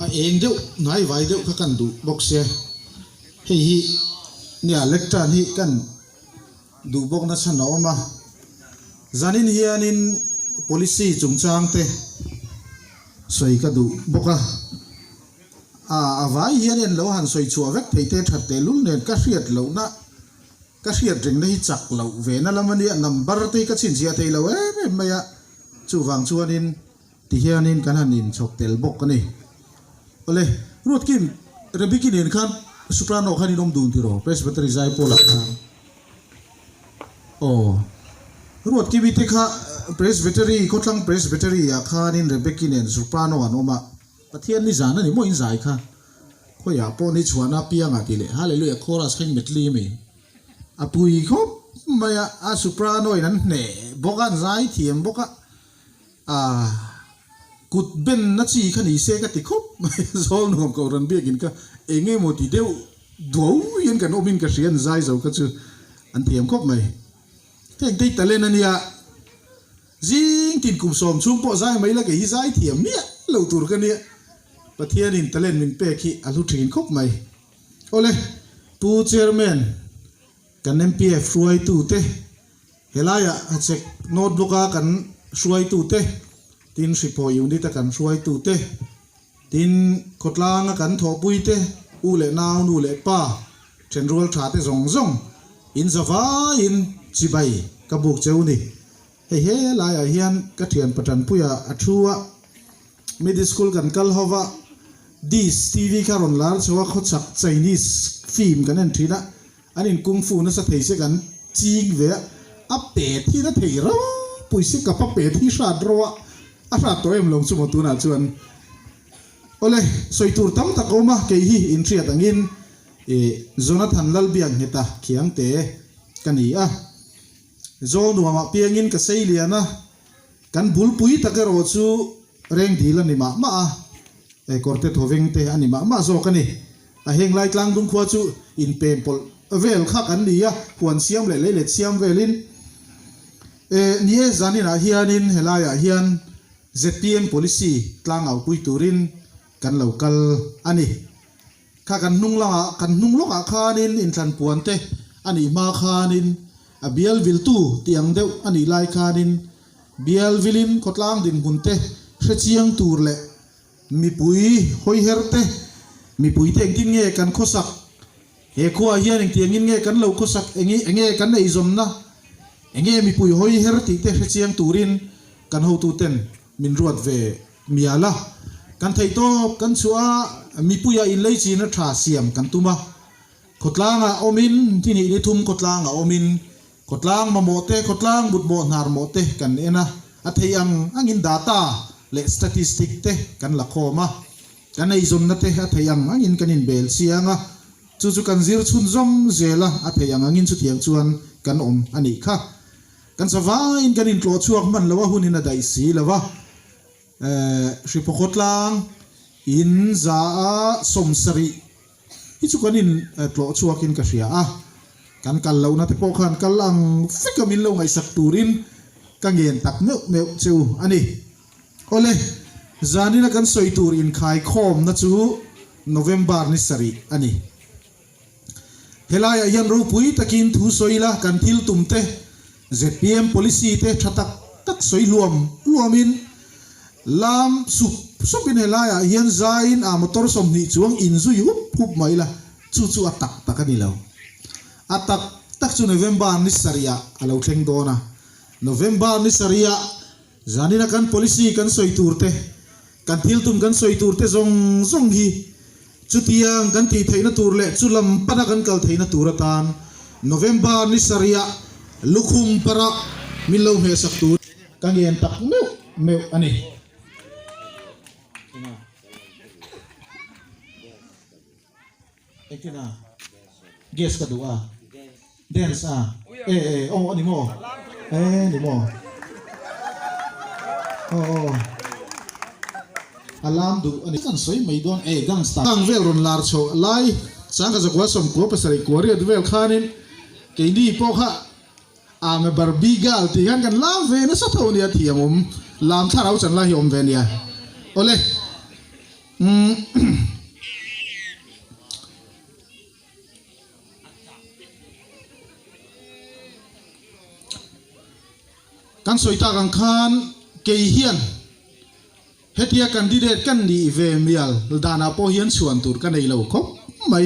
A eng deuh hnai vai deuh kha kan duh bawk sia hei hi nia lectern hi kan duh bawk na chhan a awm a zanin hianin policy chungchang te sawi ka duh bawk a ah a vai hian en lo han sawi chhuah vek thei te that tehlul nen ka hriat lohna. Ka hriat rengna hi chak loh ve na lam a nia, number te hi ka chhinchhiah thei lo em em mai a, chuvang chuanin tihianin kan han inchhawp tel bawk a ni. Awle, Ruatkim, Rebecca nen khan Soprano khan in awm dun tiraw, Presbytery Zaipawl-ah khan? Aw, Ruatkimi te kha Presbytery, Khawthlang Presbytery-ah khanin Rebecca nen Soprano an awm a, Pathian ni zan a ni maw in zai kha? Khawiah pawh ni chhuahna piangah tih leh Hallelujah chorus kha in metli ami? A pui khawp mai a, a soprano in an hneh bawk a, an zai thiam bawk a, ah kut benna chi kha ni se ka ti khawp mai a, zawl nuam ko rawn biakin ka eng emaw ti deuh duau hian kan awmin ka hria an zai zo kha chu an thiam khawp mai. Heng te hi talent a nia. Zing tin kum 10 chhung pawh zai mai la kei hi zai thiam miah lo tur ka nia. Pathianin talent min pek hi a hlu thin khawp mai. Awle, Pu Chairman, kan MPF hruaitute, helaiah hachek notebook a kan hruaitute, tin Hriphaw unit a kan hruaitute, tin khawtlang a kan thawhpuite, u leh nau, nu leh pa, thenrual tha te zawng zawng in zavaiin chibai ka buk cheu ni. Hei he laiah hian ka thian Pathanpuia a thu a, middle school kan kal ho va, Dish TV kha rawn lar chho a, khawchhak Chinese film kan en thin a, an in kung fu nasa thei se kan ching ve a, a pet hi na thei ropui se kapa pet hi hrat ro a, a hrat tawh em lo chu maw tunah chuan. Awle, sawi tur tam tak a awm a, kei hi inhriat angin ih Jonathan Lalbiakngheta Khiangte ka ni a. Zawl nuamah piangin ka sei lian a, kan bulpui tak erawh chu reng dil a ni mah mah a, e kawrte thawveng te a ni mah mah zawk a ni. A heng lai tlangdung khua chu inpem pawlh vel kha kan ni a, huan siam leh leilet siam velin. E ni e, zaninah hianin helaiah hian zpm policy tlangau pui turin kan lo kal a ni. Kha kan hnung langah, kan hnung lawkah khanin inthlan puan te a nih hma khanin a bial viltu tih ang deuh a nih lai khanin bial vilin khawtlang dinhmun te hre chiang tur leh mipui hawiher te, mipui te engtin nge kan khawsak, he khuaah hian engtiangin nge kan lo khawsak, enge enge kan eizawnna, enge mipui hawiher tih te hre chiang turin kan hotuten min ruat ve mial a, kan theih tawp kan chhuah a, mipuia inlei china tha siam kan tum a, khawtlangah awmin tihnih ni thum khawtlangah awmin khawtlang mamawh te, khawtlang mutmawh hnar mawh te kan en a, a theih ang angin data leh statistic te kan la khawm a, kan eizawnna te a theih ang angin kan inbel chiang a, chu chu kan zir chhunzawm zel a, a theih ang angin chutiang chuan kan awm a nih kha. Kan savaiin kan intlawh chhuak hman lo a, hunin a daih si lo a. Hriphaw khawtlang in 170 hi chu kan in tlawh chhuakin ka hria a, kan kal lohna te pawh khan kal ang vek a min lo ngaihsak turin ka ngen tak meuh meuh che u a ni. Awle, zanina kan sawi tur inkhaikhawmna chu November ni sarih a ni. Helaiah hian ropui takin thu sawi ila kan thil tum te, zpm policy te tha tak tak sawi hluam hluamin lam sup supin helaiah hian zaiin a motor 20 chuang inzui hup hup mai ila chu chu a tak tak a ni lo. A tak tak chu November ni sarihah a lo thleng dawn a. November ni sarihah zanina kan policy kan sawi tur te, Kan thil tum kan sawi tur te zawng zawng hi chutiang kan tih theihna tur leh chu lam pana kan kal theihna tur atan November ni sarihah lukhum para min lo hmehsak tur ka ngen tak meuh meuh a ni. Engtin a? Gas ka duh a. Dance a. E e aw ani maw? E ni maw? Aw aw. A lam duh ani. Kan sawi mai dawn e gangsta. Gang vel rawn lar chho lai changka zakua 97 riat vel khanin keini pawh kha Ame Barbie girl tih khan kan lam ve nasa tho nia thiam awm. Lam thlarau chan lai hi awm ve nia. Awle. Umm. Kan sawi tak ang khan kei hian hetia candidate ka nih ve mial danah pawh hian chhuan tur ka nei lo khawp mai.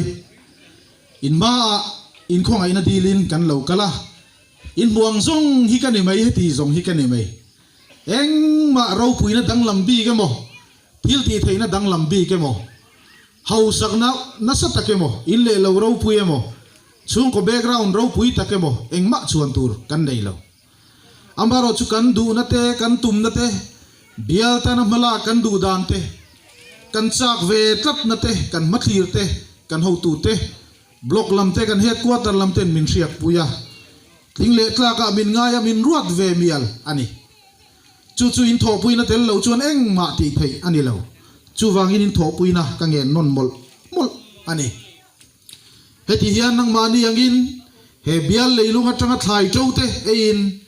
In hmaah inkhawngaihna dilin kan lo kal a, inhmuang zawng hi ka ni mai, heti zawng hi ka ni mai. Engmah ropuina danglam bik emaw, thil tih theihna danglam bik emaw, hausakna nasa tak emaw, in leh lo ropui emaw, chhungkaw background ropui tak emaw engmah chhuan tur kan nei lo. Amaherawh chu kan duhna te, kan tumna te, bial tana hmalak kan duh dan te, kan chak ve tlatna te, kan hmathlir te, kan hotu te, block lam te, kan headquarter lam ten min hriatpui a. Tling leh tlakah min ngai a, min ruat ve mial a ni. Chu chu in thawhpuina tel lo chuan engmah tih theih a ni lo. Chuvangin in thawhpuina ka ngen nawn mawlh mawlh a ni. Heti hian nangmahni angin he bial leilung atanga thlai to te eiin,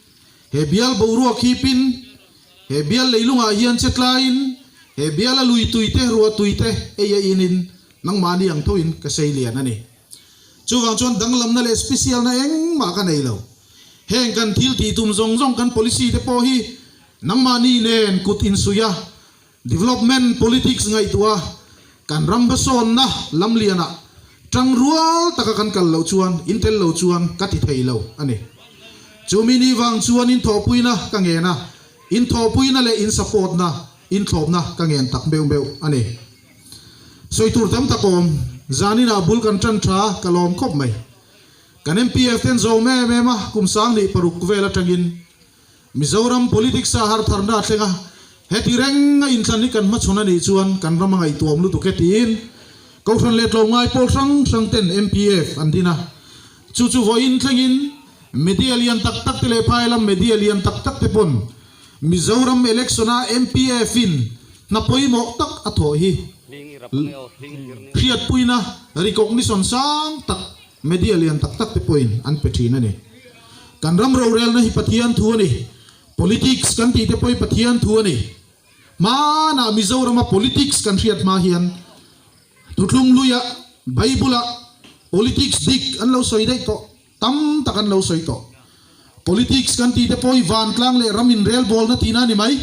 he bial boruak hipin, he bial leilungah hian che tlaiin, he biala lui tui te, ruah tui te ei a inin nangmahni ang thoin ka sei lian a ni. Chuvang chuan danglamna leh specialna engmah ka nei lo. Heng kan thil tih tum zawng zawng kan policy te pawh hi nangmahni nen kut insuih a, development politics ngaihtuah a, kan ram hmasawnna lamlianah tangrual taka kan kal loh chuan in tel lo chuan ka ti thei lo a ni. Chumi ni vang chuan in thawhpuina ka ngen a, in thawhpuina leh in support-na, in thlawpna ka ngen tak meuh meuh a ni. Sawi tur tam tak awm, zaninah bul kan tan tha ka lawm khawp mai. Kan MPF ten zawm em em a, kum 16 vel atangin Mizoram politics ah hartharna a thleng a, heti reng a inthlan hi kan hmachhawn a nih chuan kan ram a ngaihtuahawm lutuk e tiin Kohhran leh tlawmngai pawl hrang hrang ten MPF an din a. Chu chu vawiin thlengin media lian tak tak te leh phai lam media lian tak tak te pawn Mizoram election a MPF in hna pawimawh tak a thawh hi hriatpuina recognition sang tak media lian tak tak te pawhin an pe thin a ni. Kan ram rorelna hi Pathian thu a ni. Politics kan tih te pawh hi Pathian thu a ni. Hmanah Mizorama politics kan hriat hma hian Thuthlung hluia Bible-a politics dik an lo sawi daih tawh. Tam tak an lo sawi tawh. Politics kan tih te pawh hi vantlang leh ram inrelbawlna tihna a ni mai.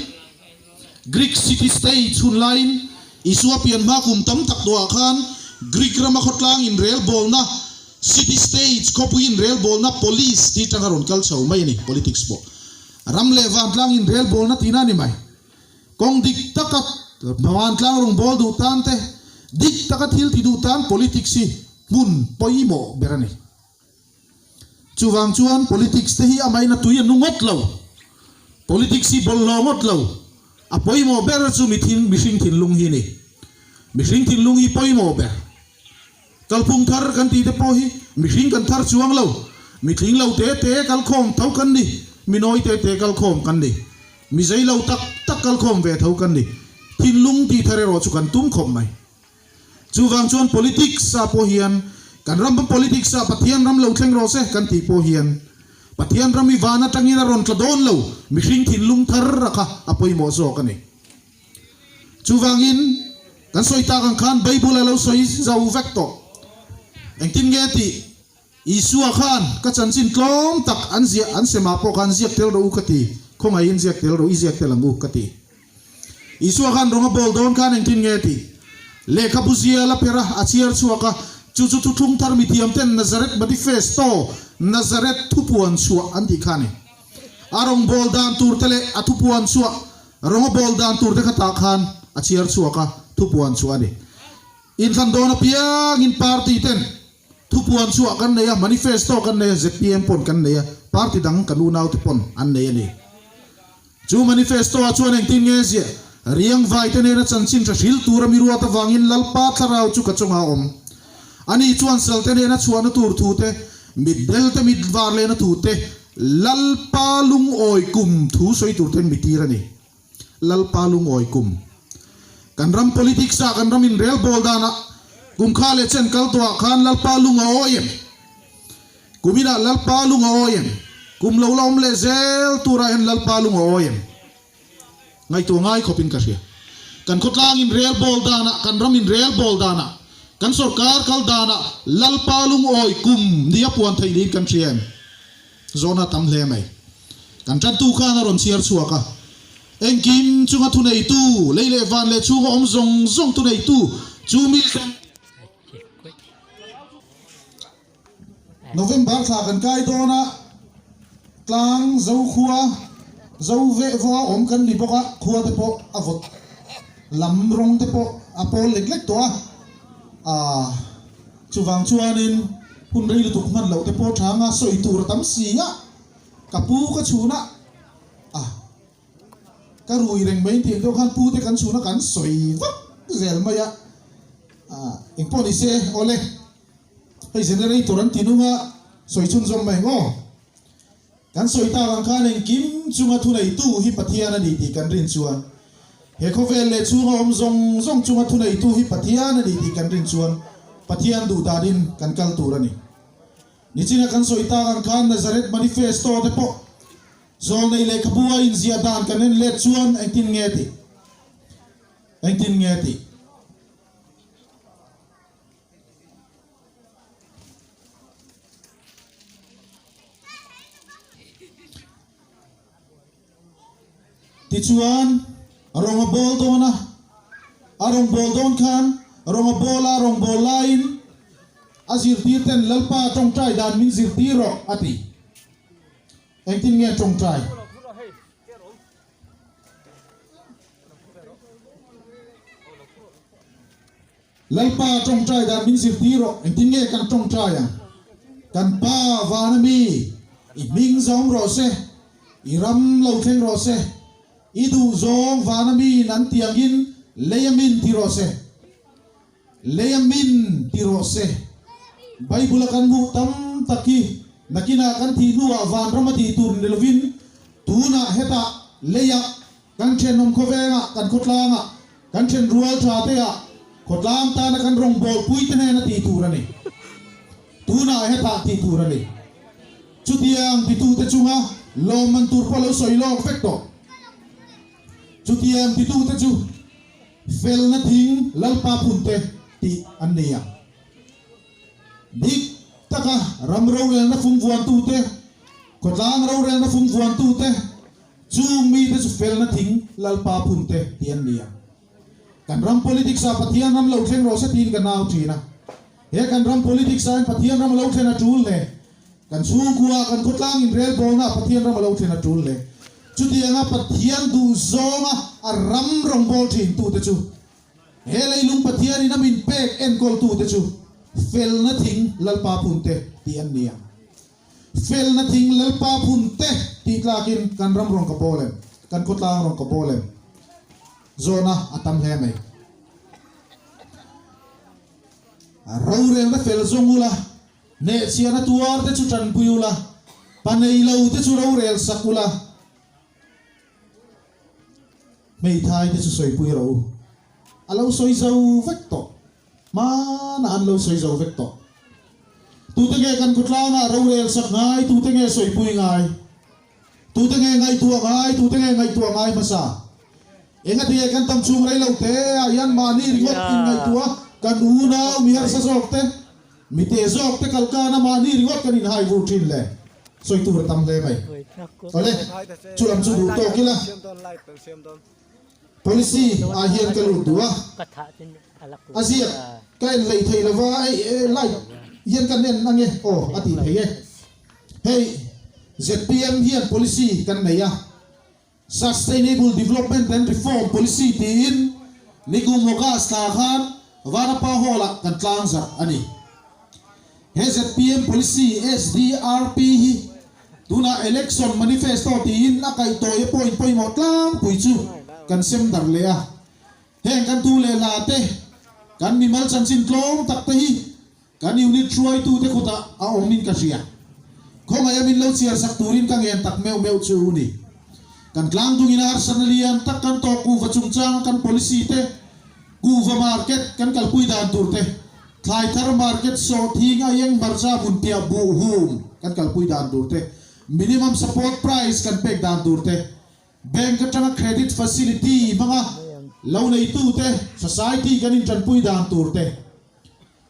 Greek city state chhun laiin Isua pian hma kum tam tak tawhah khan Greek rama khawtlang inrelbawlna, city states khawpui inrelbawlna, polis tih atanga rawn kal chho mai a ni. Politics pawh ram leh vantlang inrelbawlna tihna a ni mai. Kawng dik taka vantlang rawngbâwl duh tan te, dik taka thil ti duh tan politics hi hmun pawimawh ber a ni. Chuvang chuan politics te hi amahin a tui a nu ngawt lo. Politics hi bawlhhlawh ngawt lo. A pawimawh ber chu mithin mihring thinlung hi a ni. Mihring thinlung hi pawimawh ber. Kalphung thar kan tih te pawh hi mihring kan thar chuang lo. Mitling lo te te kalkhawm tho kan ni. Mi nawi te te kalkhawm kan ni. Mi zei lo tak tak kalkhawm ve tho kan ni. Thinlung tih thar erawh chu kan tum khawp mai. Chuvang chuan politics ah pawh hian kan ram politics ah Pathian ram lo thleng rawh se kan tih pawh hian Pathian ram i van atangin a rawn tla dawn lo, mihring thinlung thar a kha a pawimawh zawk a ni. Chuvangin kan sawi tak ang khan Bible a lo sawi zo vek tawh. Engtin nge tih Isua khan ka chanchin tlawm tak an ziah an semah pawh khan ziak tel rawh u ka ti, khawngaihin ziak tel rawh i ziak tel ang u ka ti. Isua khan rawng a bawl dawn khan engtin nge tih? Lehkhabu zial a pherh a, a chhiar chhuak a, chu chu thuthlung thar mithiam ten Nazareth Manifesto, Nazareth thupuan chhuah an tih kha a ni. A rawng bawl dan tur te leh a thupuan chhuah, rawng a bawl dan tur te kha tah khan a chhiar chhuak a, thupuan chhuah a ni. Inthlan dawn apiangin party ten Thupuan chhuah kan nei a, manifesto kan nei a, zpm pawn kan nei a, party dang kan unaute pawn an nei a ni. Chu manifesto ah chuan engtin nge ziah? Riang vaite nena chanchin hre hril tura mi ruat avangin Lalpa thlarau chu ka chungah a awm. Ani chuan salte nena chhuahna tur thu te, mitdel te mit var lehna thu te, Lalpa lungawi kum thu sawi tur ten mi tir a ni. Lalpa lungawi kum. Kan ram politics ah kan ram in rel bawl dan ah kum kha leh chen kal tawh ah khan Lalpa lung a awi em? Kum in ah Lalpa lung a awi em? Kum lo la awm leh zel tur ah hian Lalpa lung a awi em? Ngaihtuah ngai khawpin ka hria. Kan khawtlangin rel bawl danah, kan ramin rel bawl danah, kan sorkar kal danah Lalpa lungawi kum nia puan theih niin kan hria em? Zawhna tam hle mai. Kan tantu khan a rawn chhiar chhuak a. Engkim chunga thuneitu, lei leh van leh chhunga awm zawng zawng thuneitu chu mi zawng. November thla kan kai dawn a, tlang zo khua, zo veh vaw a awm kan ni bawk a, khua te pawh a vawt lam rawng te pawh a pawl lek lek tawh a, aah chuvang chuanin hun rei lutuk hman loh te pawh tha anga sawi tur a tam si a, ka pu ka chhun a, ah ka rui reng mai tih ang deuh khan pu te kan chhun a kan sawi vak zel mai a, ah engpawh ni se awle. Hei generator an ti nung a, sawi chhunzawm mai ang aw. Kan sawi tak ang khan engkim chunga thuneitu hi Pathian a ni tih kan rin chuan, he khawvel leh chhunga awm zawng zawng chunga thuneitu hi Pathian a ni tih kan rin chuan Pathian duh danin kan kal tur a ni. Nichina kan sawi tak ang khan Nazareth Manifesto te pawh zawlnei lehkhabu a inziah dan kan en let chuan engtin nge tih? Engtin nge tih? Tichuan, rawng a bawl dawn a, a rawn bawl dawn khan rawng a bawl a, rawn bawl laiin a zirtir ten Lalpa tawngtai dan min zirtir rawh a ti. Engtin nge tawngtai? Lalpa tawngtai dan min zirtir rawh, engtin nge kan tawngtai ang? Kan Pa vana mi, i hming zawng rawh se, i ram lo thleng rawh se, i duh zawng vana miin an ti angin lei a min ti rawh se. Lei a min ti rawh se. Bible a kan hmuh tam tak hi nakinah kan thih hnuah vanram a tih tur ni lovin tunah hetah leiah Kan thenawm khawvengah, kan khawtlangah, kan then rual tha teah khawtlang tana kan rawngbawlpui te hnena tih tur a ni. Tunah hetah tih tur a ni. Chutiang titute chunga lawmman tur pawh lo sawi lawk vek tawh. Chutiang titute chu felna thing Lalpa phunte tih an ni a. Dik taka ram rorelna fungvuantute, khawtlang rorelna fungvuantute, Chung mite chu felna thing Lalpa phunte tih an ni a. Kan ram politics ah Pathian ram lo thleng rawh se tiin ka nau thin a. He kan ram politics ah hian Pathian ram a lo thlen a tul hle. Kan chhungkua ah kan khawtlang inrelbawlna ah Pathian ram a lo thlen a tul hle. Chutianga Pathian duhzawnga a ram rawngbâwl thin tute chu he leilung Pathianin a min pek enkawltute chu felna thing Lalpa phunte tih an ni a. Felna thing Lalpa phun te tih tlakin kan ram rawn ka bawl em? Kan khawtlang rawn ka bawl em? Zawhna a tam hle mai. Rorelna fel zawng ula, hnehchhiahna tuar te chu tanpui ula, pa nei lo te chu rorel sak ula, hmeithai te chu sawipui rawh u. A lo sawi zo vek tawh. Hmanah an lo sawi zo vek tawh. Tute nge kan khawtlangah rorel sak ngai, tute nge sawipui ngai? Tute nge ngaihtuah ngai, tute nge ngaihtuah ngai hmasa? Engati nge kan tam chhung rei lo te ah hian mahni ringawt inngaihtuah kan unau mi harsa zawk te, mi te zawk te kalkana mahni ringawt kan inhai vur thin le? Sawi tur a tam hle mai. Awle, chulam chu duh tawk ila. Policy ah hian ka lut duh a, a ziak ka en hlei thei lova hei light hian kan en ange aw a tih thei e. Hei zpm hian policy kan nei a, Sustainable Development and Reform Policy tiin nikum August thla khan Vanapa Hall ah kan tlang zarh a ni. He zpm policy SDRP hi tunah Election Manifesto tiin a kaihtawi a point pawimawh tlangpui chu kan sem darh leh a. Heng kan tu leh hla te, kan mimal chanchin tlawm tak te hi kan unit hruaitute kutah a awmin ka hria. Khawngaih a min lo chhiar sak turin ka ngen tak meuh meuh chu u ni. Kan tlangdungin a harsatna lian tak kan tawk kuhva chungchanga kan policy te, kuhva market kan kalpui dan tur te, Thlai thar market sawhthing aieng hmarcha hmun piah buh hum kan kalpui dan tur te, minimum support price kan pek dan tur te. Bank atanga credit facility hmanga lo neitute society kan intanpui dan tur te,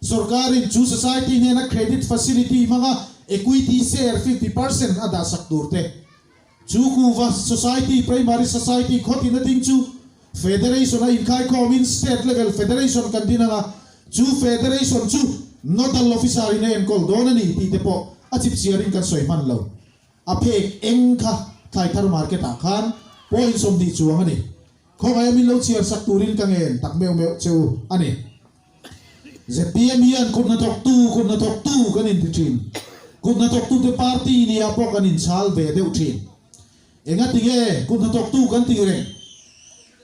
sorkarin chu society hnena credit facility hmanga equity share 50% a dahsak tur te, chu kuhva society, primary society khawtin a ding chu federation a inkhaikhawmin state level federation kan din anga chu federation chu nodal officer in a enkawl dawn a ni tih te pawh a chipchiarin kan sawi hman lo. A phek eng kha thlai thar market ah khan point 20 chuang a ni. Khawngaih a min lo chhiar sak turin ka ngen tak meuh meuh che u a ni. Zpm hian kut hnathawktu, kut hnathawktu kan inti thin. Kut hnathawktute party nia pawh kan inchhal ve deuh thin. Engati nge kut hnathawktu kan tih reng?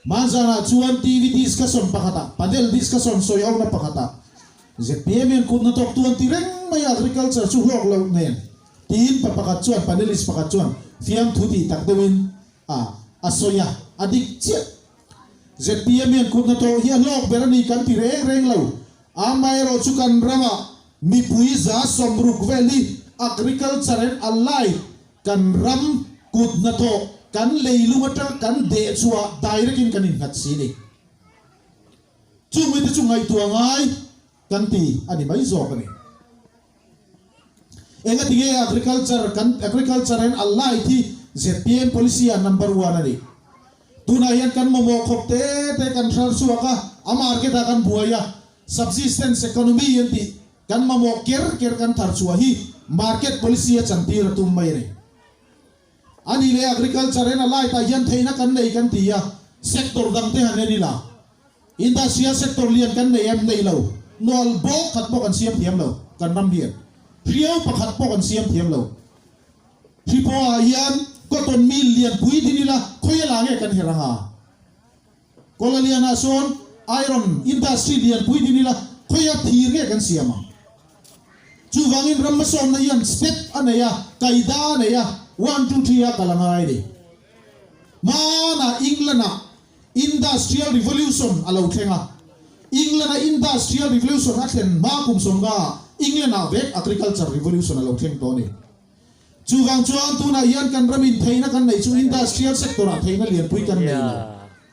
Hmanzanah chuan TV discussion pakhatah, panel discussion sawi hona pakhatah zpm hian kut hnathawktu an ti reng mai a, agriculture chu hlawk loh nen tiin pa pakhat chuan, panelist pakhat chuan fiamthu tih tak deuhin a a sawi a, a dik chiah. Zpm hian kut hnathawh hi a hlawk ber a ni kan ti reng reng lo. Amaherawh chu kan ramah mipui 60% vel hi agriculture and allied kan ram kut hnathawh kan leilung atanga kan deh chhuah direct in kan innghat si ni. Chung mite chu ngaihtuah ngai kan ti a ni mai zawk a ni. Engati nge agriculture kan agriculture and allied hi zpm policy ah number one a ni. Tunah hian kan mamawh khawp te te kan hrar chhuak a, a market ah kan buai a, subsistence economy an tih kan mamawh ker ker kan thar chhuah hi market policy a chantir a tum mai a ni. A nih leh agriculture and allied ah hian theihna kan nei kan ti a, sector dang te han en ila Industrial sector lian kan nei em? Nei lo. Nual bawk khat pawh kan siam thiam lo kan ram hian. Hriau pakhat pawh kan siam thiam lo. Hri pawhah hian cotton mill lian pui din ila khawi a la nge kan herh anga? Kawla lianah sawn iron industry lian pui din ila khawi a thir nge kan siam ang? Chuvangin ram hmasawnna hian step a nei a, kaida a nei a, one two three a kal a ngai a ni. Hmanah England-ah Industrial Revolution a lo thleng a. England-a Industrial Revolution a thlen hma kum 50 ah England-ah vek Agriculture Revolution a lo thleng tawh a ni. Chuvang chuan tunah hian kan ramin theihna kan neih chu Industrial sector-ah theihna lianpui kan nei lo.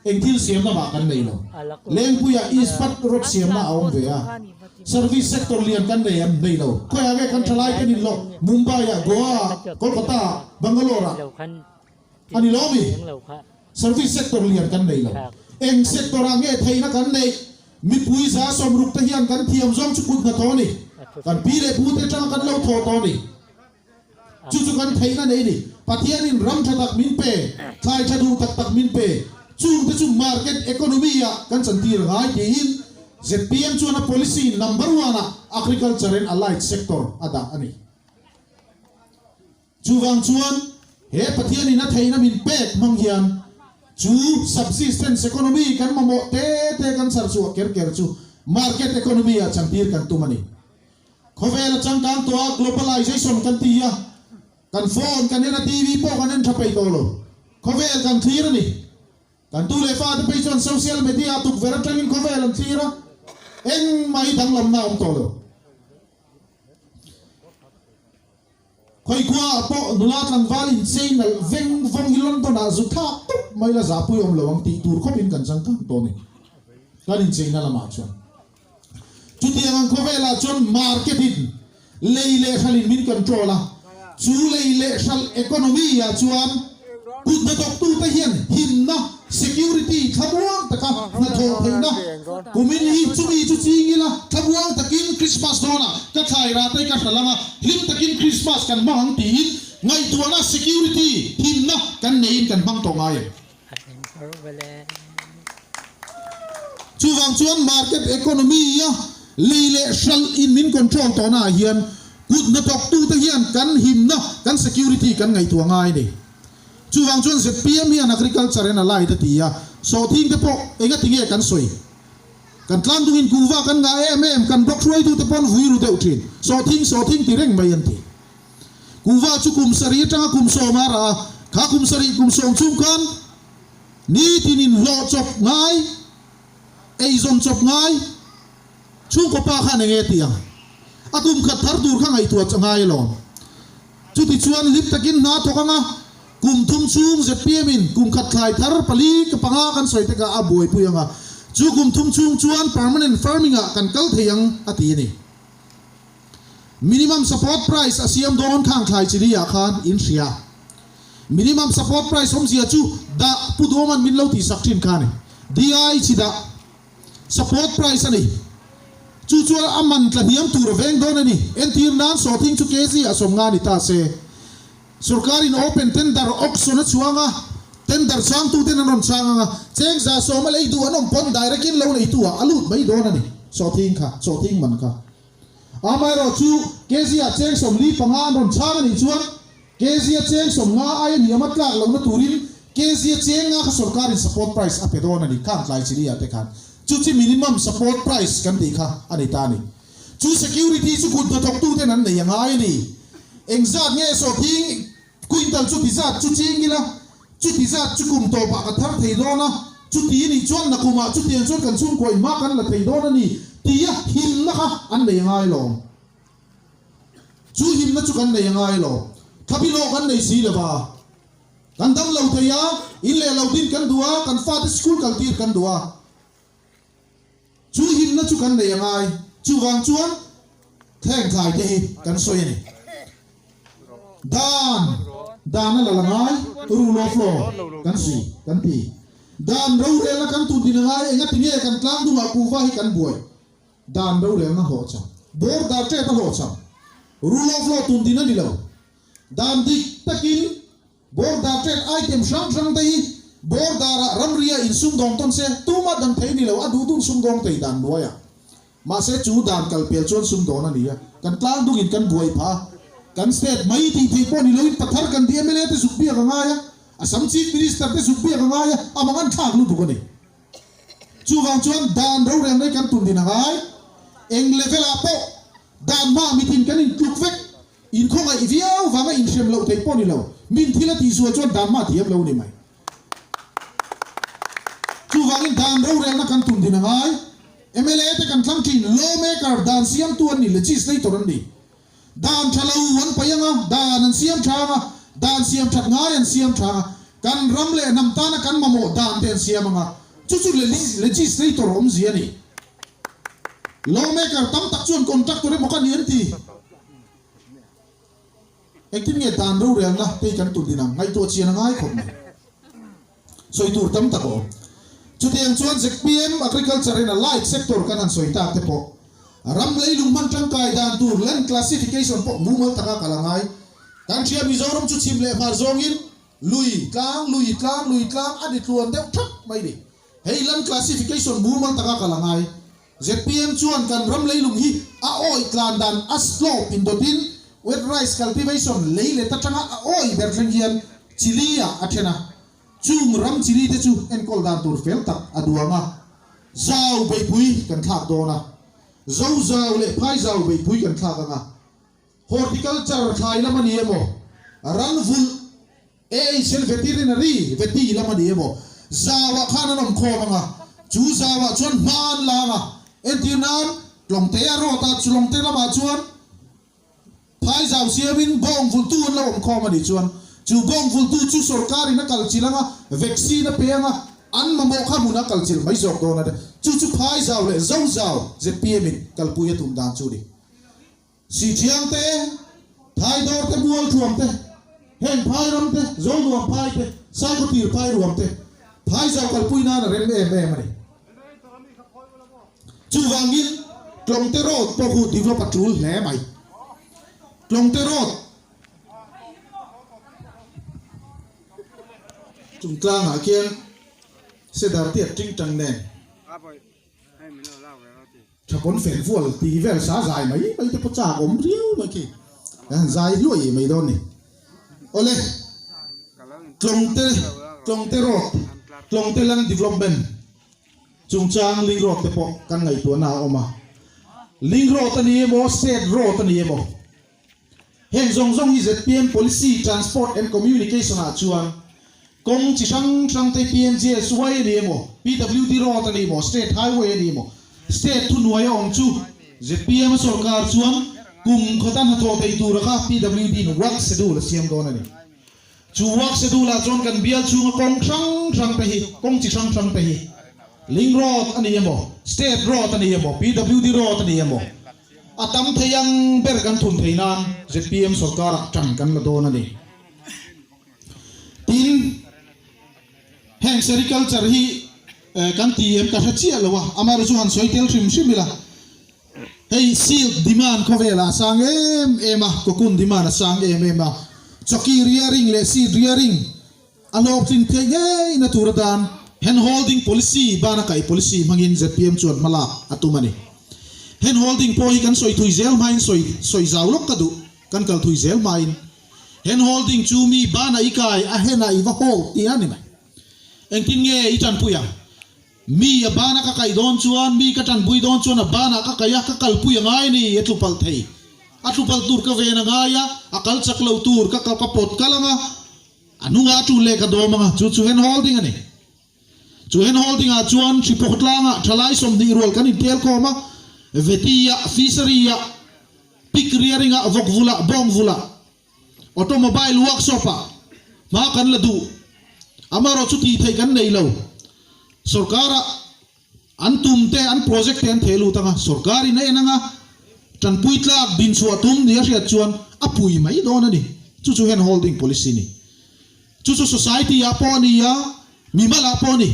Eng thil siamna mah kan nei lo. Lengpuiah Ispat rod siamna a awm ve a. Service sector lian kan nei em? Nei lo. Khawiah nge kan thalai kan inlawk? Mumbai-ah, Goa-ah, Kolkata-ah, Bangalore-ah. A ni lo mi? Service sector lian kan nei lo. Eng sector ah nge theihna kan neih? Mipui 60% te hian kan thiam zawng chu kut hnathawh a ni. Kan pi leh pu te atanga kan lo thawh tawh a ni. Chu chu kan theihna nei a ni. Pathianin ram tha tak min pe, thlai tha duh tak tak min pe. Chung te chu market economy ah kan chantir ngai tiin zpm chuan a policy number one ah agriculture and allied sector a dah a ni. Chuvang chuan he Pathianin a theihna min pek hmang hian chu subsistence economy kan mamawh te te kan chhar chhuah ker ker chu market economy ah chantir kan tum a ni. Khawvel a changkang tawh a, globalization kan ti a, kan phone kan en a, TV pawh kan en tha peih tawh lo. Khawvel kan thlir a ni. Kan tu leh fate phei chuan social media tukverh atangin khawvel an thlir a, engmah hi danglamna a awm tawh lo. Khawikhua ah pawh nula tlangval inchei nalh veng vawng hi London ah zu thlak tawp mai la zahpui awm lo ang tih tur khawp in kan changkang tawh a ni. Kan incheina lamah chuan. Chutiang ang khawvel ah chuan market in lei leh hralh in min control a, chu lei leh hralh economy ah chuan kut hnathawktu te hian himna, security, thlamuang taka hnathawh theihna kumin hi chumi chu ching ila thlamuang takin Christmas dawnah ka thlai rah te ka hral anga hlim takin Christmas kan hmang ang tiin ngaihtuahna, security, himna kan neiin kan hmang tawh ngai em? Chuvang chuan market economy a lei leh hralh in min control tawhna ah hian kut hnathawktute hian kan himna, kan security kan ngaihtuah ngai a ni. Chuvang chuan zpm hian agriculture and allied a ti a, sawhthing te pawh enga ti nge kan sawi? Kan tlangdungin kuhva kan ngah em em, kan block hruaitute pawn vui ru deuh thin. Sawhthing, sawhthing ti reng mai an ti. Kuhva chu kum sarih atanga kum 10 a rah a, kha kum sarih kum 10 chhung khan nitin inhlawh chawp ngai, eizawn chawp ngai, chhungkaw pa khan enge ti ang? A kum khat thar tur kha ngaihtuah ngai alawm. Chutichuan hlim takin hna thawk anga. Kum thum chhung zpm in kum khat thlai thar pali ka panga kan sawi te kha a buaipui ang a, chu kum thum chhung chuan permanent farming ah kan kal thei ang a ti a ni. Minimum support price a siam dawn khang thlai chili ah khan in hria. Minimum support price awmzia chu dah Pu Duaman min lo tihsak thin kha a ni. DI chi dah support price a ni. Chu chuan a man tla hniam tur a veng dawn a ni. Entir nan sawhthing chu kg ah 50 ni ta se. Sorkarin open tender auction a chhuang a, tender chhangtuten an rawn chhang ang a, cheng 110 a lei duh an awm pawn direct in lo neitu ah a lut mai dawn a ni. Sawhthing kha, sawhthing man kha. Amaherawhchu kg ah cheng 45 an rawn chhang a nih chuan kg a cheng 50 aia hniam a tlak lohna turin kg a cheng nga kha sorkarin support price a pe dawn a ni. Khang tlai chili ah te khan chu chi minimum support price kan tih kha a ni ta a ni. Chu security chu kut hnathawktuten an nei a ngai a ni. Engzat nge sawhthing quintal chuti zat chu ching ila, chuti zat chu kum tawpah ka thar thei dawn a, chuti a nih chuan nakumah chutiang chuan kan chhungkaw in hma kan la thei dawn a ni tia himna kha an nei a ngai lo. Chu himna chu kan nei a ngai lo. Thlabi lawh kan nei si lova. Kan dam lo thei a, in leh lo din kan duh a, kan fate school kal tir kan duh a. Chu himna chu kan nei a ngai. Chuvang chuan thleng thlai te hi kan sawi a ni. Dan, dan a la la ngai, rule of law kan zui kan ti. Dan rorelna kan tun din a ngai, engati nge kan tlang dungah kuhva hi kan buai? Dan rorelna hlawhchham, border trade a hlawhchham, rule of law tun din a ni lo. Dan dik takin Border trade item hrang hrang te hi border ah ramria in sumdawng tawn se tuma dan thei ni lo a duh duh sumdawng thei dan nuai a. Mahse chu dan kal pel chuan sumdawn a ni a, kan tlang dung in kan buai phah a, kan state mai tih theih pawh ni lo in pathar kan tih mla te zuk biak a ngai a, Assam Chief Minister te zuk biak a ngai a, a mang an thlak lutuk a ni. Chuvang chuan dan rorel mai kan tun din a ngai, eng level ah pawh dan hma mitin kan in tluk vek. Inkhawngaih viau vanga inhrem loh theih pawh ni lo, min thil a tihsual chuan dan hma thiam lo ni mai. Chuvangin dan rorelna kan tum din a ngai. Mla te kan thlang thin, lawmaker, dan siamtu an ni, legislator an ni. Dan tha lo an paih anga, dan an siam tha anga, dan siam that ngai an siam tha anga, kan ram leh hnam tana kan mamawh dan te an siam anga, chu chu legislator awmzia a ni. Lawmaker tam tak chuan contractor emaw ka ni an ti. Engtin nge dan rorelna te hi kan tun din ang? Ngaihtuah chian a ngai khawp mai. Sawi tur tam tak a awm. Chutiang chuan zpm Agriculture in a light sector kan han sawi tak te pawh ram leilung hman tangkai dan tur land classification pawh mumal taka kal a ngai. Kan hria Mizoram chu chhim leh hmar zawngin lui tlang lui tlang lui tlang a ni tluan deuh thap mai ni. Hei land classification mumal taka kal a ngai. Zpm chuan kan ram leilung hi a awih tlan dan a slope indawtin wet rice cultivation lei let atanga a awih ber thleng hian chili ah a then a. Chung ram chili te chu enkawl dan tur fel tak a duang a. Zau beihpui kan thlak dawn a. Zo zau leh phai zau beihpui kan thlak ang a. Horticulture thlai lam a ni emaw, ran vulh AHL Veterinary, Veti, lam a ni emaw, zauah khan an awm khawm ang a, chu zauah chuan hma an la ang a, entir nan Tlawngtea road ah chu Lawngte lamah chuan phai zau siamin bawng vultu an lo awm khawm a nih chuan chu bawng vultu chu sorkarin a kalchilh ang a, vaccine a pe ang a, an mamawh kha hmun a kalchilh mai zawk dawn a ni. Chu chu phai zau leh zo zau zpm in kalpui a tum dan chu a ni. Sichiang te, Thaidawr te, Mualthuam te, heng phai ram te, Zonuam phai te, Saikawtir phai ruam te, phai zau kalpui nan a rem em em a ni. Chuvangin Tlawngte Road pawh khu develop a tul hle mai. Tlawngte Road chungtlangah khian Cedar tiat tingtang nen. Thapawn fel vual tih vel sa zai mai mai te pawh chak awm riau mai khi kan han zai hluai mai dawn ni. Awle Tlawngte Tlawngte Road Tlawngte Land Development chungchang Link Road te pawh kan ngaihtuahna a awm a. Link Road a ni emaw State Road a ni emaw Heng zawng zawng hi zpm Policy, Transport and Communication ah chuan kawng chi hrang hrang te PMGSY a ni emaw, PWD Road a ni emaw, State Highway a ni emaw, State thuhnuai a awm chu zpm a sawrkar chuan kum khawta hnathawh thei tura kha PWD in work schedule a siam dawn a ni. Chu work schedule ah chuan kan bial chhunga kawng hrang hrang te hi, kawng chi hrang hrang te hi, Link road a ni emaw, State road a ni emaw, PWD road a ni emaw, a tam thei ang ber kan thun thei nan zpm sorkarah tan kan la dawn a ni. Tin, heng sericulture hi kan ti em ka hre chiah lo a, amaherawhchu han sawi tel hrim hrim ila, hei silk demand khawvelah a sang em em a, cocoon demand a sang em em a, chawki rearing leh seed rearing a hlawhtlin theih ngeina tur atan hand holding policy bana kaih policy hmangin zpm chuan hma lak a tum a ni. Hand holding pawh hi kan sawi thui zel hmain sawi sawi zau lawk ka duh, kan kal thui zel hmain. Hand holding chu mi bana i kai a henah i va hold tih a ni mai. Engtin nge i tanpui ang? Mi a bana ka kaih dawn chuan, mi ka tanpui dawn chuan a banah ka kaih a, ka kalpui a ngai ni, a tlu palh thei. A tlu palh tur ka ven a ngai a, a kal chak lo tur ka ka pawt kal ang a, a hnungah a tul leh ka dawm ang a, chu chu hand holding a ni. Chu hand holding ah chuan Hripawh tlangah thalai 20 rual kan intel khawm a, Veti-ah, Fishery-ah, Pig rearing-ah, vawk vulah, bawng vulah, Automobile workshop-ah hma kan la duh. Amaherawh chu tih theih kan nei lo. Sorkara an tum te, an project te an theh lut ang a, sorkarin a en ang a, tanpui tlak dinchhuah tum ni a hriat chuan a pui mai dawn a ni. Chu chu hand holding policy a ni. Chu chu society-ah pawh a ni a, mimalah pawh a ni.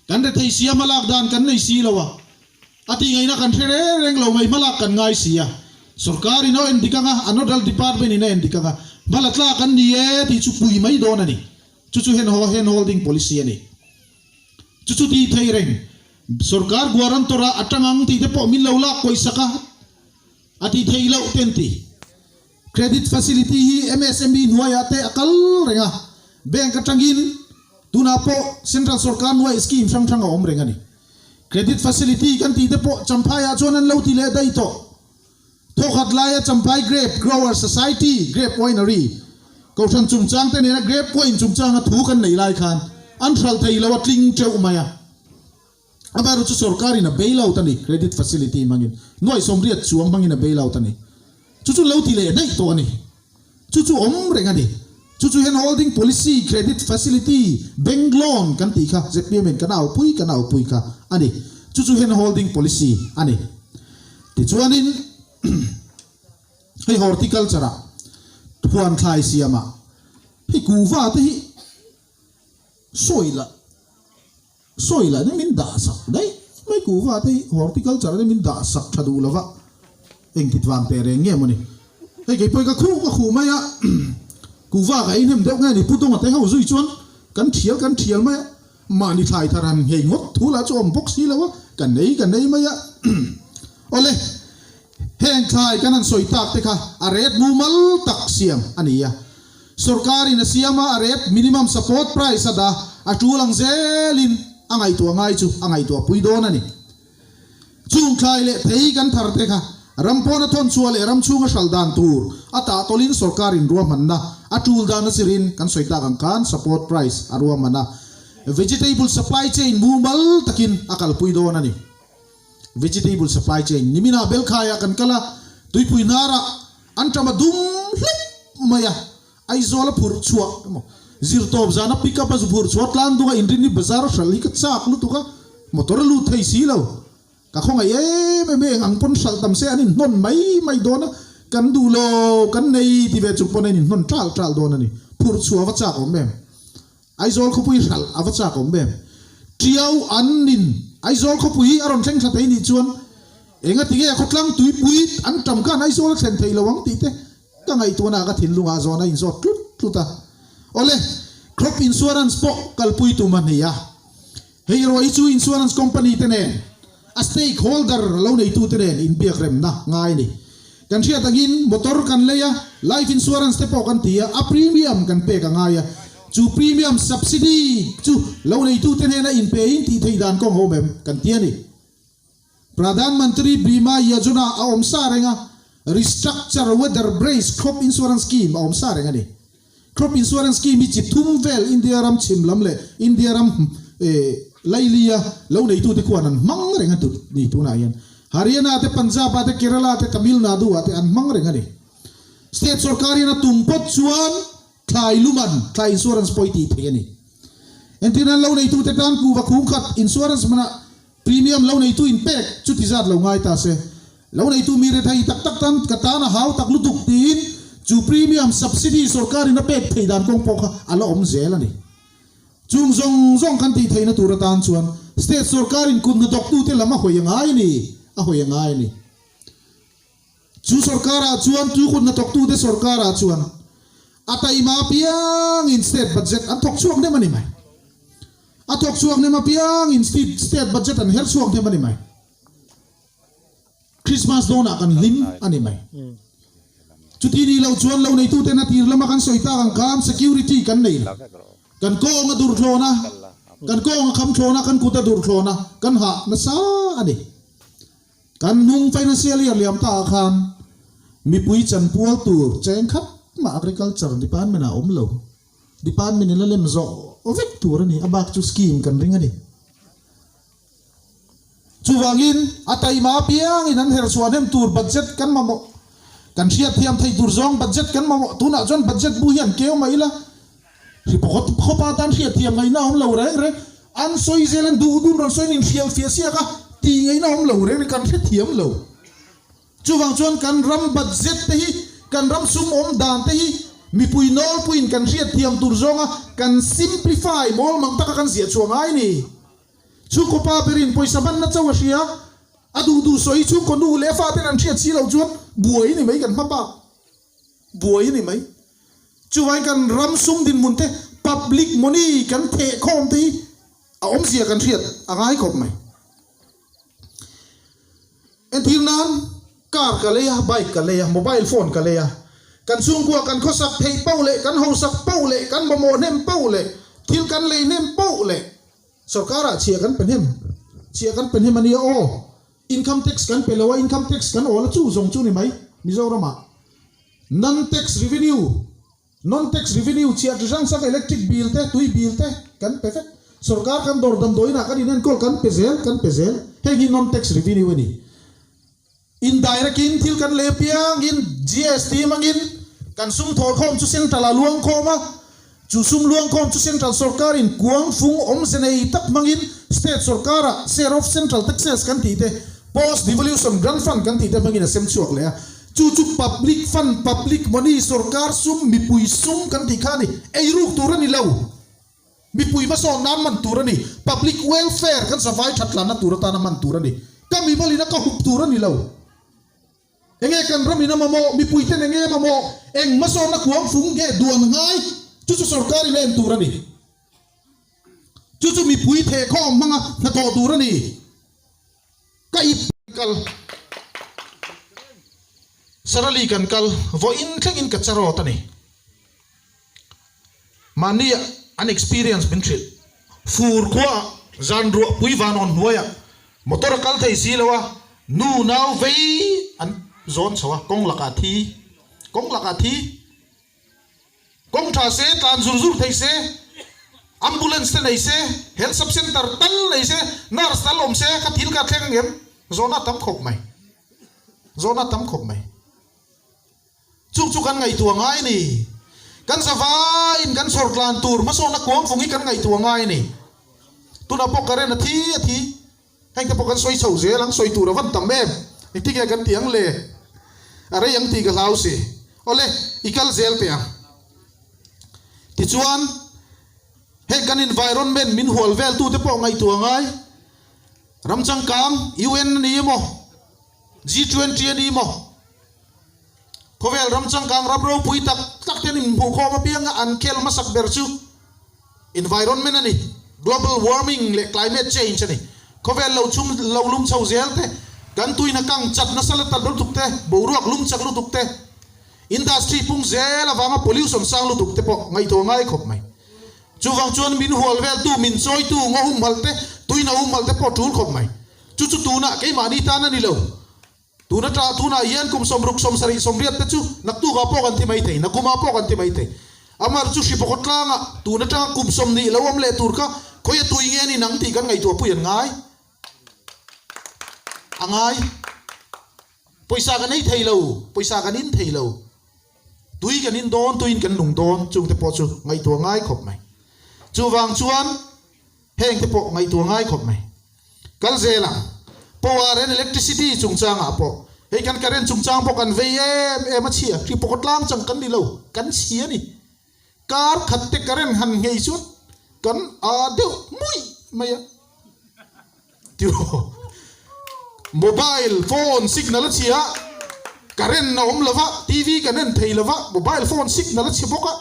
Kan rethei si a, hmalak dan kan nei si lo a. A tih ngaihna kan hre reng reng lo mai, hmalak kan ngai si a. Sorkar in a en dik ang a, a nodal department in a en dik ang a, hmala tlak an ni e tih chu pui mai dawn a ni. Chu chu hand hand holding policy a ni. Chu chu tih thei reng, sorkar guarantor ah a tang ang tih te pawh min lo lak pawisak a, a tih theih loh te an ti. Credit facility hi MSME hnuaiah te a kal reng a, bank atangin tunah pawh central sorkar hnuaiah scheme hrang hrang a awm reng a ni. Credit facility kan tih te pawh Champhaiah chuan an lo ti leh daih tawh. Thawkhat laia Champhai Grape Grower Society, Grape Winery, Kohhran chungchang te nena Grape Wine chungchanga thu kan nei lai khan an hralh thei lo a tling teuh mai a. Amaherawhchu chu sorkarin a bail out a ni, credit facility hmangin, nuaih 80 chuang hmangin a bail out a ni. Chu chu lo ti leh daih tawh a ni. Chu chu awm reng a ni. Chu chu hian holding policy, credit facility, bank loan kan tih kha zpm in kan aupui kan aupui kha a ni. Chu chu hian holding policy a ni. Tichuanin hei horticulture ah huan thlai siamah hei kuhva te hi sawi lah Sawi lah nia min dah sak daih mai kuhva te hi horticulture ania min dah sak tha duh lova engkit vang teh reng nge mawni hei kei pawhin ka khuh ka khuh mai a kuhva ka ei hnem deuh nge ni pu Dunga te ho zui chuan kan thial kan thial mai a mahni thlai thar han nghei ngawt thu lah chu awm bawk si lo a kan ei kan ei mai a awle heng thlai kan han sawi tak te kha a ret mumal tak siam a ni a. Sorkarin a siam a, a rate minimum support price a dah a tul ang zelin a ngaihtuah ngai chu a ngaihtuah pui dawn a ni. Chung thlai leh thei kan thar te kha ram pawna thawn chhuah leh ram chhunga hral dan tur a tah tawlhin sorkarin ruahmanna a tul dan a zirin kan sawi tak ang khan support price a ruahman a, vegetable supply chain mumal takin a kalpui dawn a ni. Vegetable supply chain niminah Belkhaiah kan kal a, tuipui hnarah an tama dum hlep mai a, Aizawl a phurh chhuah emaw zirtawp zana pick up a zu phurh chhuah tlang dunga inrinni bazar a hralh hi ka chak lutuk a, motor a lut thei si lo. Ka khawngaih em em e, eng ang pawn hralh tam se an inhnawn mai mai dawn a, kan duh lo, kan nei ti ve chung pawn a inhnawn tal tal dawn a ni. Phurh chhuah a va chak awm em? Aizawl khawpui hralh a va chak awm em? Tiau an nin Aizawl khawpui hi a rawn thleng thla thei nih chuan engati nge khawtlang tuipui an tam khan Aizawl a thlen thei lo ang tih te ka ngaihtuahna ka thinlungah zawn a inzawt tlut tlut a. Awle, crop insurance pawh kalpui tum a ni a. Hei erawh hi chu insurance company te nen, a stakeholder lo neitute nen inbiakremna ngai a ni. Kan hriat angin motor kan lei a, life insurance te pawh kan ti a, a premium kan pek a ngai a. Chu premium subsidy chu lo neitute hnena inpein tih theih dan kawng a awm em kan ti a ni. Pradhan Mantri Bima Yojana a awm sa reng a, Restructure Weather Brace Crop Insurance Scheme a awm sa reng a ni. Crop Insurance Scheme hi chi thum vel India ram chhim lam leh India ram lailia lo neitute khuan an hmang reng a ni tunah hian. Haryana te, Punjab ah te, Kerala te, Tamil Nadu ah te an hmang reng a ni. State sorkar hian a tum pawt chuan. Thlai luman thlai insurance pawh i tih theih a ni. Entirnan lo neitute tan kuhva khung khat insurance manah premium lo neitu in pek chu ti zat lo ngai ta se. Lo neitu mi rethei tak tak tan ka tan a hau tak lutuk tiin chu premium subsidy sorkarin a pek theih dan kawng pawh kha a la awm zel a ni. Chung zawng zawng kan tih theihna tur atan chuan state sorkarin kut hnathawktute lam a hawi a ngai a ni, a hawi a ngai a ni. Chu sorkarah chuan tu kut hnathawktute sorkarah chuan a taima apiangin state budget an thawk chhuak hnem a ni mai. A thawk chhuak hnem apiangin state budget an her chhuak hnem a ni mai. Christmas dawnah kan hlim a ni mai. Chuti nih loh chuan lo neituten a tir lama kan sawi tak ang khan security kan nei lo. Kan kawng a dur thlawn a, kan kawng a kham thlawn a, kan kut a dur thlawn a, kan hah nasa a ni. Kan hnung financial year liam ta ah khan mipui chanpual tur cheng khat mah agriculture department ah a awm lo. Department in a lem zawh vek tur a ni, a bak chu scheme kan ring a ni. Chuvangin a taima apiangin an her chhuah hnem tur budget kan mamawh, kan hriatthiam theih tur zawng budget kan mamawh. Tunah chuan budget bu hian keu mai ila. Hri pakhat khawpa tan hriatthiam ngaihna a awm lo reng reng, an sawi zel an duh dun rawn sawiin inhrial fiah siak a, tih ngaihna a awm lo reng reng kan hrethiam lo. Chuvang chuan kan ram budget te hi, kan ram sum awm dan te hi mipui nawlpuiin kan hriatthiam tur zawnga kan simplify mawlmang taka kan ziah chhuah ngai ni. Chhungkaw pa berin pawisa hmanna chauh a hria, a duh duh sawi chhungkaw nu leh faten an hriat si loh chuan buai ni mai kan hma bak. Buai a ni mai. Chuvangin kan ram sum dinhmun te, public money kan theh khawm te hi a awmzia kan hriat a ngai khawp mai. Entir nan car ka lei a, bike ka lei a, mobile phone ka lei a, kan chhungkua kan khawsak theih poh leh kan hausak poh leh kan mamawh hnem poh leh thil kan lei hnem poh leh sorkarah chhia kan pe hnem, chhia kan pe hnem a nia aw. Income tax kan pe lo a, income tax kan awl a chu zawng chu ni mai Mizoramah. Non tax revenue, Non tax revenue chhiah chi hrang hrang electric bill te, tui bill te kan pe vek. Sorkar kan dawr damdawiinah kan inenkawl kan pe zel, kan pe zel. Heng hi non tax revenue a ni. Indirect in thil kan lei apiangin GST hmangin kan sum thawlkhawm chu central ah luang khawm a, Chu sum luangkhawm chu Central sorkarin kuang fung awmze nei tak hmangin State sorkara share of Central taxes kan tih te, Post Devolution Grant Fund kan tih te hmangin a sem chhuak leh a. Chu chu Public Fund, Public Money, sorkar sum, mipui sum kan tih kha a ni. Eiruk tur a ni lo. Mipui hmasawn nan hman tur a ni. Public Welfare kan zavai that tlanna tur atana hman tur a ni. Ka mimalin a ka hup tur a ni lo. Enge kan ram in a mamawh, mipui ten enge mamawh, eng hmasawnna kuang fung nge duan ngai, chu chu sorkar in a en tur a ni. Chu chu mipui thehkhawm hmanga hnathawh tur a ni. Ka ip kal, Sarali kan kal, vawiin thlengin ka charawt a ni. Mahni an experience min hrilh. Fur khuaah zan ruah pui vanawn hnuaiah motor a kal thei si lo a, nu nau vei an zawn chho a, kawng lakah thi, kawng lakah thi, kawng tha se, tlan zur zur thei se, ambulance te nei se, health sub center tal nei se, nurse tal awm se, kha thil kha thleng ang em? Zawhna a tam khawp mai, zawhna a tam khawp mai. Chung chu kan ngaihtuah ngai a ni. Kan zavaiin kan chhawr tlan tur hmasawnna kuangfung hi kan ngaihtuah ngai a ni. Tunah pawh current a thi a thi. Heng te pawh kan sawi chho zel ang, sawi tur a van tam em. Engtin nge kan ti ang le? A rei ang tih ka hlau si. Awle, i kal zel teh ang. Tichuan, heng kan environment min hual vel tute pawh ngaihtuah ngai. Ram changkang, UN a ni emaw, G20 a ni emaw, Khawvel ram changkang ram ropui tak tak ten inhmuhkhawm apianga an khel hmasak ber chu environment a ni, global warming leh climate change a ni. Khawvel lo chhum lo lum chho zel te, kan tuina kang chat nasa la tat lutuk te, boruak lum chak lutuk te, industry pung zel avanga pollution sang lutuk te pawh ngaihtuah ngai khawp mai. Chuvang chuan min hual veltu, min chawitu, ngaw humhalh te, tuina humhalh te pawh a tul khawp mai. Chu chu tunah keimahni tan a ni lo. Tuna ṭah tunah hian kum sawmruk, sawmsarih, sawmriat te chu naktukah pawh kan ti mai thei, nakumah pawh kan ti mai thei. Amar chu hri pakhat tlangah tun aṭanga kum sawmhnih lo awm leh tur kha khawi a tui nge ni nang tih kan ngaihtuah pui an ngai. A ngai. Pawisa kan ei thei lo, pawisa kan in thei lo. Tui kan in dawn, tuiin kan nung dawn, chungte pawh chu ngaihtuah ngai khawp mai. Chuvang chuan hengte pawh ngaihtuah ngai khawp mai. Kal zel ang. Power and electricity chungchangah pawh hei kan current chungchang pawh kan vei em em a chhia, hri pawh tlang chang kan ni lo, kan chhia a ni. Kar khat te current han nghei chuan kan a deuh hmui mai a. Tiraw? Mobile phone signal a chhia a, current a awm lo va, TV kan en thei lo va, mobile phone signal a chhe bawk a.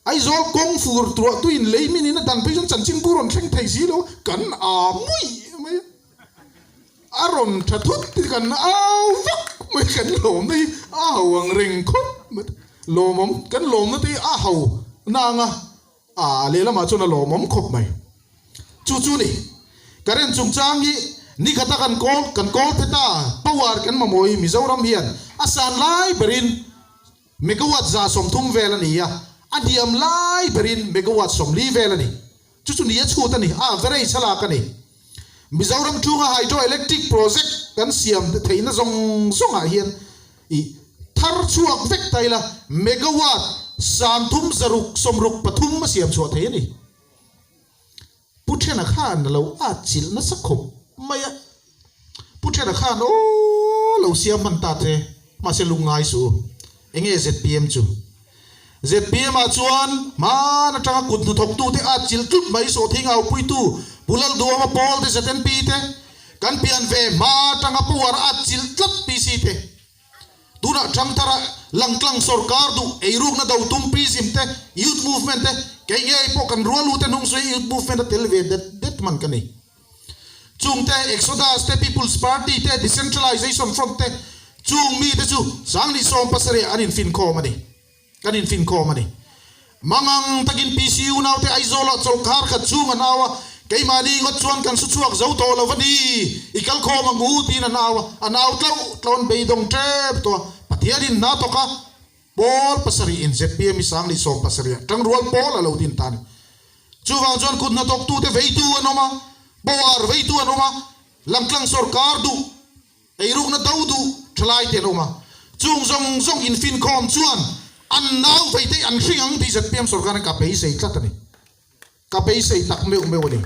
Aizawl kawng fur tuah tuin lei min in a dan phei chuan chanchin bu rawn thleng thei si lo, kan a mui mai a, a rawn tha thut ti kan au vak mai, kan lawmna hi a ho ang reng khawp mai, lawmawm kan lawmna te hi a ho nang a, a lehlamah chuan a lawmawm khawp mai. Chu chu ni, current chungchang hi nikhata kan kawl kan kawl phet a, power kan mamawh hi Mizoram hian a san lai berin Megawatt 130 vel a ni a, a hniam lai berin megawatt 40 vel a ni. Chu chu ni a chhut a ni, a average a lak a ni. Mizoram chunga hydroelectric project kan siam theihna zawng zawngah hian i thar chhuak vek ta ila megawatt 3663 a siam chhuah thei a ni. Pu Thena khan a lo atchilh nasa khawp mai a, Pu Thena khan aw lo siam hman ta che, mahse lungngai suh u, enge zpm chu? Zpm ah chuan hman atanga kut hnathawktute atchilh tlut mai sawhthing aupuitu Pu Lalduama Pawl te ZNP te, kan pian ve hma atanga power atchilh tlat PC te, Tunah Thangthara langtlang sorkar duh eirukna do tum Prism te, Youth Movement te, kei ngei pawh kan rual ute hnung zui Youth Movement a tel ve det det man ka ni. Chung te, Exodus te, People's Party te, Decentralization Front te, chung mite chu 2017 ah an infinkhawm a ni. Kan infinkhawm a ni. Mangang takin PC unaute Aizawlah chawlhkhar khat chhung an au a, keimahni ngawt chuan kan su chhuak zo tawh lo va ni, i kal khawm ang u tiin an au a, an au tlauh tlauh an beidawng tep tawh a, Pathianin hna thawk a, pawl pasarih in zpm i 2017 ah tangrual pawl a lo din ta a ni. Chuvang chuan kut hnathawktute veitu an awm a, power veitu an awm a, langtlang sawrkar duh, Eirukna do duh thalai te an awm a, chung zawng zawng infinkhawm chuan an nau vei te an hring ang tih zpm sorkar in ka beisei tlat a ni. Ka beisei tak meuh meuh a ni.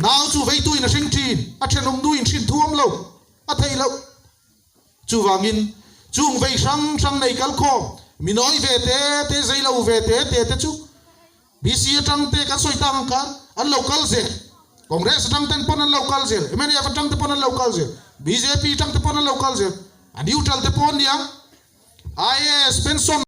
Nau chu veitu in a hring thin, a thenawm nu in hrin thuam lo, a theih loh. Chuvangin chung vei hrang hrang nei kalkhawm, minawi ve te te, zeilo ve te te te chu BC atang te kan sawi tak ang khan an lo kal zel. Congress atang ten pawn an lo kal zel, mnf atang te pawn an lo kal zel, bjp atang te pawn an lo kal zel, a neutral te pawh an ni ang. IAS pension.